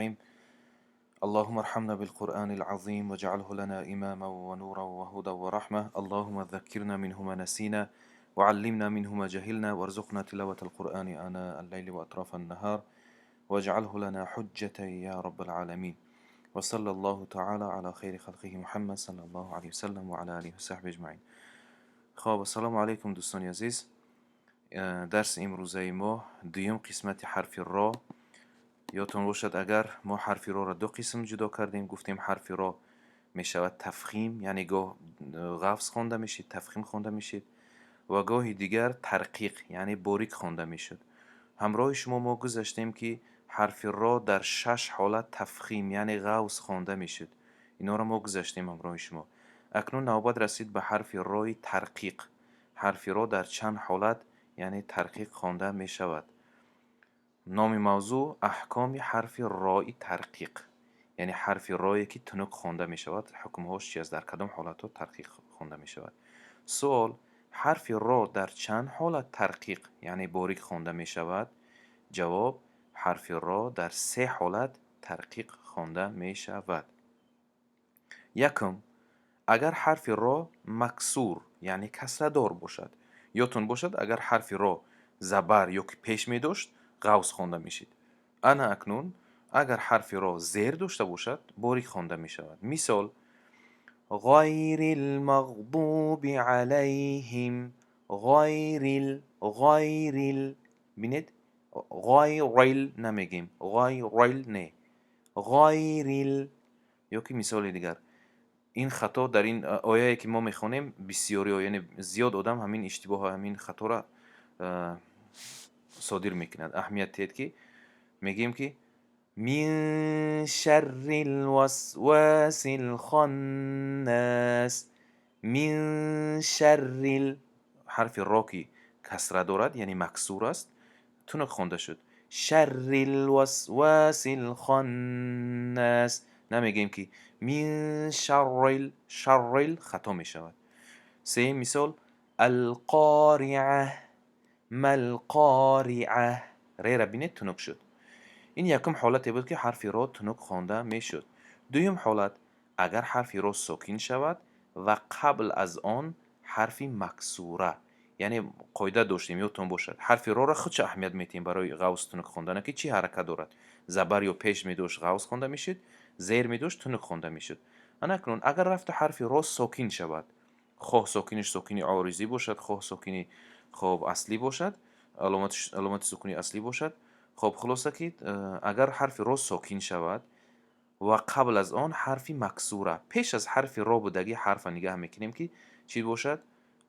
اللهم ارحمنا بالقرآن العظيم واجعله لنا إماما ونورا وهدى ورحمة. اللهم ذكرنا منه ما نسينا وعلمنا منه ما جهلنا وارزقنا تلاوة القرآن آناء الليل وأطراف النهار واجعله لنا حجة يا رب العالمين. وصلى الله تعالى على خير خلقه محمد صلى الله عليه وسلم وعلى آله وصحبه أجمعين. خب، السلام علیکم دوستان عزیز. درس امروزه ما دویم قسمت حرف را. یادتون باشد اگر ما حرف را را دو قسم جدا کردیم، گفتیم حرف را می شود تفخیم، یعنی گاه غفظ خوانده میشید، تفخیم خوانده میشید و گاهی دیگر ترقیق، یعنی باریک خوانده میشد. همراه شما ما گذشتیم که حرف را در شش حالت تفخیم، یعنی غوث خوانده میشد. اینا را ما گذشتیم همراه شما. اکنون نوبت رسید به حرف رای ترقیق. حرف را در چند حالت، یعنی ترقیق خوانده می شود. نام موضوع: احکام حرف رای ترقیق، یعنی حرف رایی که تنک خوانده می شود، حکمهاش چی است، در کدام حالت ها ترقیق خوانده می شود. سوال: حرف را در چند حالت ترقیق، یعنی باریک خوانده می شود؟ جواب: حرف را در سه حالت ترقیق خوانده می شود. یکم، اگر حرف را مکسور، یعنی کسره باشد. یادتون باشد اگر حرف را زبر یا که پیش می داشت، غوث خوانده میشید. انا اکنون اگر حرف را زیر داشته باشد، باریک خوانده می شود. مثال: غیر المغضوب علیهم. غیر ال، غیر ال. بینید، غیر نمیگیم، غیر نه، غیر ال. یا که مثال دیگر، این خطا در این آیه که ما میخوانیم بسیاری، یعنی زیاد آدم همین اشتباه، همین خطا را صادر میکند. اهمیت دهید که میگیم که من شر الوسواس الخناس. من شر ال، حرف را که کسره دارد، یعنی مکسور است، تنک خوانده شد. شر الوسواس الخناس. نمیگیم که من شر، شر، خطا می شود. سه مثال: القارعه، ما القارعه. ر را بینید، تنک شد. این یکم حالتی بود که حرف را تنک خوانده میشد. دویم حالت، اگر حرف را ساکن شود و قبل از آن حرف مکسوره. یعنی قاعده داشتیم، یادتون باشد، حرف را را خودش اهمیت میتیم برای غوث تنک خواندن که چی حرکت دارد. زبر یا پیش میداشت، غوث خوانده میشد، زیر میداشت، تنک خوانده میشد. اکنون اگر رفت حرف را ساکن شود، خواه ساکنش ساکنی عارضی باشد، خواه ساکنی خب اصلی باشد، علامت سکونی اصلی باشد. خب، خلاصه که اگر حرف را ساکن شود و قبل از آن حرف مکسوره، پیش از حرف را بودگی حرف نگاه میکنیم که چی باشد،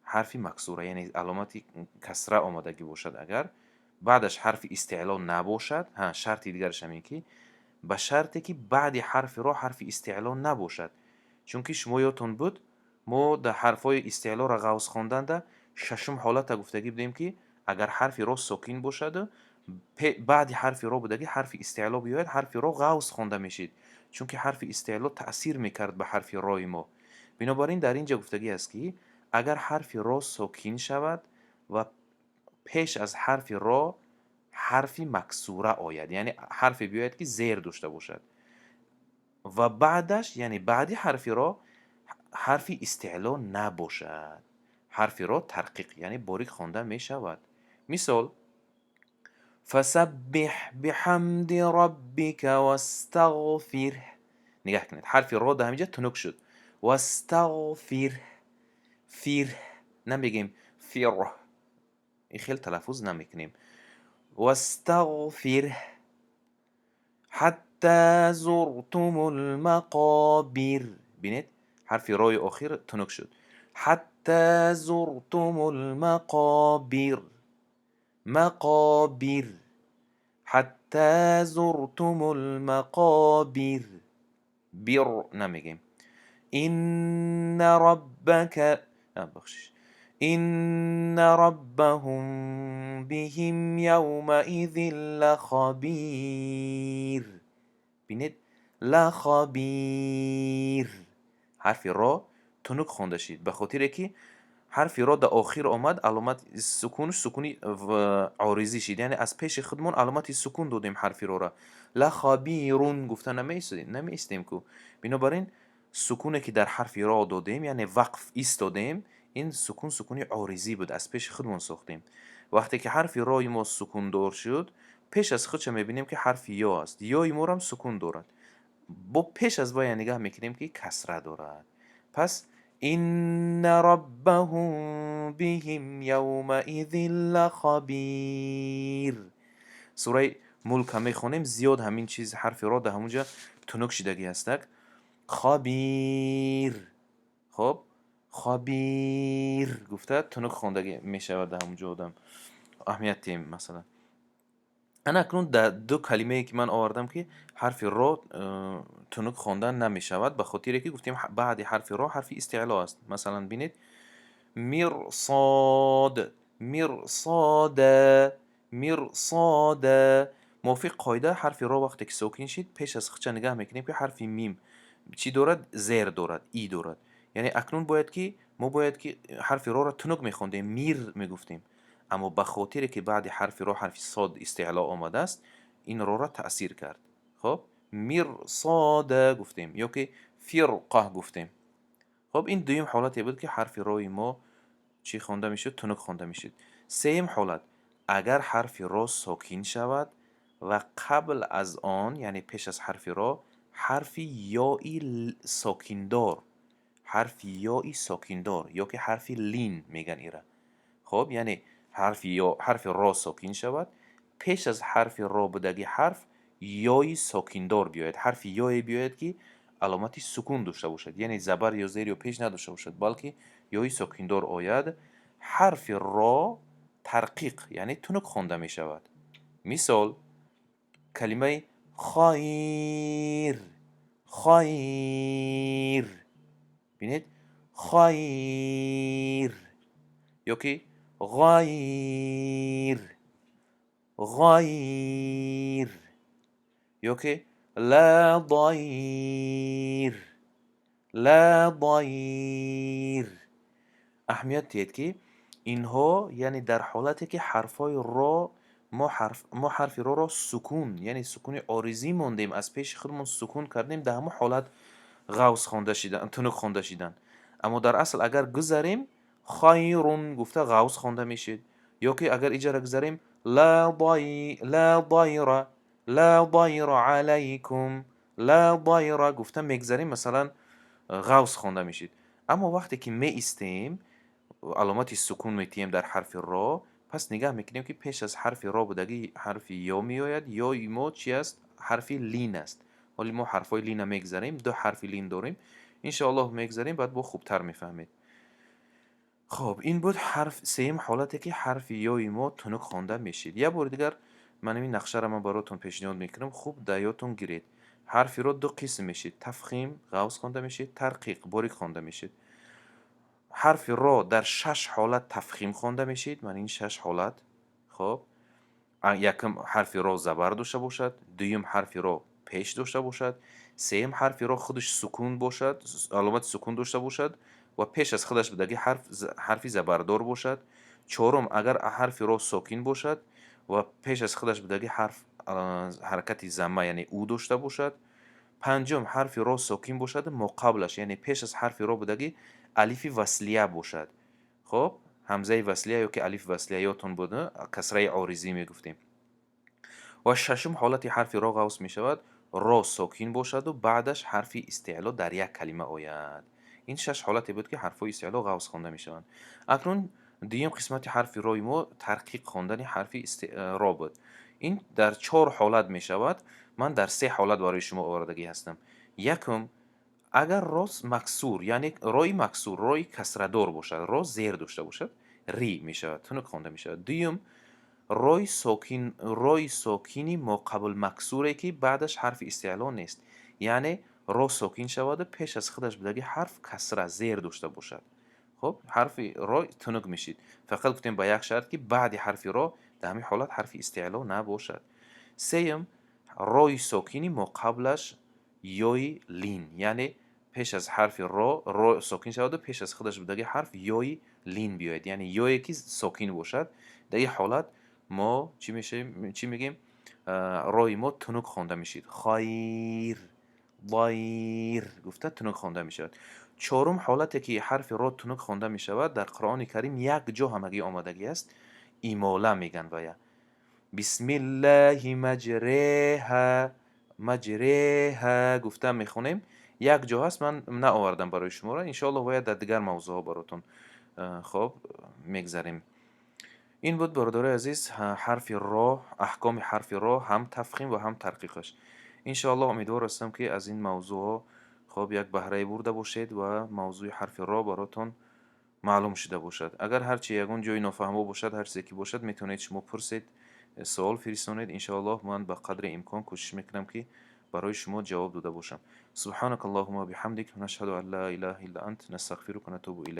حرف مکسوره، یعنی علامت کسره آمدگی باشد، اگر بعدش حرف استعلا نباشد. ها، شرط دیگرش هم این که به شرطی که بعد حرف را حرف استعلا نباشد، چون که شما یادتون بود ما در حرفای استعلا را غوث خواندن ششم حالت گفتگی بودیم که اگر حرف را ساکن باشد، بعد حرف را بودگی حرف استعلا بیاید، حرف را غوث خوانده میشید، چون که حرف استعلا تأثیر میکرد به حرف رای ما. بنابراین در اینجا گفتگی است که اگر حرف را ساکن شود و پیش از حرف را حرف مکسوره آید، یعنی حرف بیاید که زیر داشته باشد و بعدش، یعنی بعدی حرف را حرف استعلا نباشد، حرف را ترقیق، یعنی باریک خوانده می شود. مثال: فسبح بحمد ربك واستغفره. نگاه کنید، حرف را در همینجا تنک شد. واستغفره، فیر نمیگیم، فیر، این خیلی تلفظ نمیکنیم. واستغفره. حتی زرتم المقابر. بینید، حرف رای آخر تنک شد. حتی زرتم المقابر، مقابر، حتی زرتم المقابر. بر نمیگیم. إن ربك، بخشش، إن ربهم بهم يومئذ لخبیر. بینید، لخبیر، حرف را تنک خوانده شد. به خاطر که حرف را در آخر آمد، علامت سکونش سکونی عارضی شد، یعنی از پیش خودمون علامت سکون دادیم حرف را را. Лахабирун гуфта намеистем ку. Бинобар ин сукуне ки дар ҳарфи ро додем, яъне вақф истодем, ин сукун сукуни оризӣ буд, аз пеши худмон сохтем. Вақте ки ҳарфи рои мо сукундор шуд, пеш аз худша мебинем, ки ҳарфи ё аст. Ёи морам сукун дорад. Бо пеш аз вая нигаҳ мекунем, ки касра дорад. Пас инна раббаҳум биҳим явмаизин лахабир. Сураи Мулка мехонем, зиёд ҳамин чиз ҳарфи ро дар ҳамунҷа тунук шидагӣ ҳастак. Хабир. Хоб, хабир гуфта тунук хондагӣ мешавад дар ҳамунҷо одам. Аҳамият тем масалан. Ана акнун дар ду калимае ки ман овардам, ки ҳарфи ро тунук хондан намешавад, ба хотире ки гуфтем баъди ҳарфи ро ҳарфи истеъло аст. Масалан бинед: мирсод, мирсода, мирсода. Мувофиқи қоида ҳарфи ро вақте ки сокин шид, пеш аз худша нигаҳ мекунем, ки ҳарфи мим чӣ дорад? Зер дорад, и дорад. Яъне акнун бояд ки мо бояд ки ҳарфи роро тунук мехондем, мир мегуфтем. Аммо ба хотире ки баъди ҳарфи ро ҳарфи сод истеъло омадааст, ин рора таъсир кард. Хоб, мирсода гуфтем ё ки фирқа гуфтем. Хоб, ин дуюм ҳолате буд, ки ҳарфи рои мо чӣ хонда мешуд? Тунук хонда мешуд. Сеюм ҳолат: агар ҳарфи ро сокин шавад ва қабл аз он, яъне пеш аз ҳарфи ро, ҳарфи ёи сокиндор, ҳарфи ёи сокиндор ё ки ҳарфи лин меган ира. Хоб, яъне ҳарфи ё, ҳарфи ро сокин шавад, пеш аз ҳарфи ро будаги ҳарф ёи сокиндор биёяд, ҳарфи ёе биёяд, ки аломати сукун дошта бошад, яъне забар ё зер ё пеш надошта бошад, балки ёи сокиндор ояд, ҳарфи ро тарқиқ, яъне тунук хонда мешавад. Мисол: калимаи хайр, хайр. Бинед, хайр ё ки ғайр, ғайр ё ки ла дайр, ла дайр. Аҳамият диҳед, ки инҳо, яъне дар ҳолате ки ҳарфҳои ро мо ҳарфи роро сукун, яъне сукуни оризӣ мондем, аз пеши худмон сукун кардем, дар ҳамон ҳолат ғавз хонда шидан, тунук хонда шидан. Аммо дар асл агар гузарем, хайрун гуфта ғавз хонда мешид, ё ки агар иҷара гузарем, ла дайра, ла дайра алайкум, ла дайра гуфта мегзарем, масалан ғавз хонда мешид. Аммо вақте ки меистем, аломати сукун метиҳем дар ҳарфи ро, пас нигаҳ мекунем, ки пеш аз ҳарфи ро будагӣ ҳарфи ё меояд. Ёи мо чи аст? Ҳарфи лин аст. Ҳоли мо ҳарфҳои лина мегзарем, ду ҳарфи лин дорем, иншоаллоҳ мегзарем, баъд бо хубтар мефаҳмед. Хоб, ин буд ҳарф сеюм ҳолате, ки ҳарфи ёи мо тунук хонда мешид. Як бори дигар ман ин нақшаро ман баротон пешниҳод мекунам, хуб дар ёдтон гиред. Ҳарфи ро ду қисм мешид: тафхим, ғавз хонда мешид, тарқиқ, борик хонда мешид. Ҳарфи ро дар шаш ҳолат тафхим хонда мешид. Ман ин шаш ҳолат. Хоб, якум ҳарфи ро забар дошта бошад, дуюм ҳарфи ро пеш дошта бошад, сеюм ҳарфи ро худаш сукун бошад, аломати сукун дошта бошад ва пеш аз худаш будаги ҳарф ҳарфи забардор бошад, чорум агар ҳарфи ро сокин бошад ва пеш аз худаш будаги ҳарф ҳаракати замма, яъне ӯ дошта бошад, панҷум ҳарфи ро сокин бошад, моқаблаш, яъне пеш аз ҳарфи ро будаги алифи васлия бошад. Хоб, ҳамзаи васлия ё ки алифи васлия ёдтон буд, касраи оризӣ мегуфтем. Ва шашум ҳолати ҳарфи ро ғавс мешавад: ро сокин бошаду баъдаш ҳарфи истеъло дар як калима ояд. Ин шаш ҳолате буд, ки ҳарфҳои истеъло ғавс хонда мешаванд. Акнун дуюм қисмати ҳарфи рои мо тарқиқ хондани ҳарфи ро буд. Ин дар чор ҳолат мешавад. Ман дар се ҳолат барои шумо овардагӣ ҳастам. Якум: агар ро максур, яъне рои максур, рои касрадор бошад, ро зер дошта бошад, ри мешавад, тунук хонда мешавад. Дуюм: рои сокин, рои сокини моқабл максуре, ки баъдаш ҳарфи истеъло нест, яъне ро сокин шаваду пеш аз худаш будаги ҳарф касра, зер дошта бошад. Хоб, ҳарфи ро тунук мешид. Фақат гуфтем ба як шарт, ки баъди ҳарфи ро дар ҳамин ҳолат ҳарфи истеъло набошад. Сеюм: рои сокини моқаблаш ёи лин, яъне пеш аз ҳарфи ро ро сокин шаваду пеш аз худаш будаги ҳарф ёи лин биёяд, яъне ёе ки сокин бошад. Дар ин ҳолат мо чӣ мешавем, чӣ мегӯем? Рои мо тунук хонда мешид. Хайр, дайр гуфта тунук хонда мешавад. Чорум ҳолате ки ҳарфи ро тунук хонда мешавад, дар Қуръони Карим як ҷо ҳамагӣ омадагӣ аст, имола меган вая. Бисмиллаҳи маҷреҳа, маҷреҳа гуфта мехонем. Як ҷо ҳаст, ман наовардам барои шуморо. Иншоаллоҳ бояд дар дигар мавзӯъҳо баротон, хоб, мегзарем. Ин буд, бародарои азиз, ҳарфи ро, аҳкоми ҳарфи ро, ҳам тафхим ва ҳам тарқиқаш. Иншоаллоҳ умедвор ҳастам, ки аз ин мавзӯъҳо, хоб, як баҳрае бурда бошед ва мавзӯи ҳарфи ро баротон маълум шуда бошад. Агар ҳарчи ягон ҷои нофаҳмо бошад, ҳар чизе ки бошад, метавонед шумо пурсед, суол фиристонед. Иншоаллоҳ ман ба қадри имкон кӯшиш мекунам, ки барои шумо ҷавоб дода бошам. Субҳанака Аллоҳума биҳамдик, нашҳаду ан ла илаҳа илла ант, настағфирука ва натубу илайк.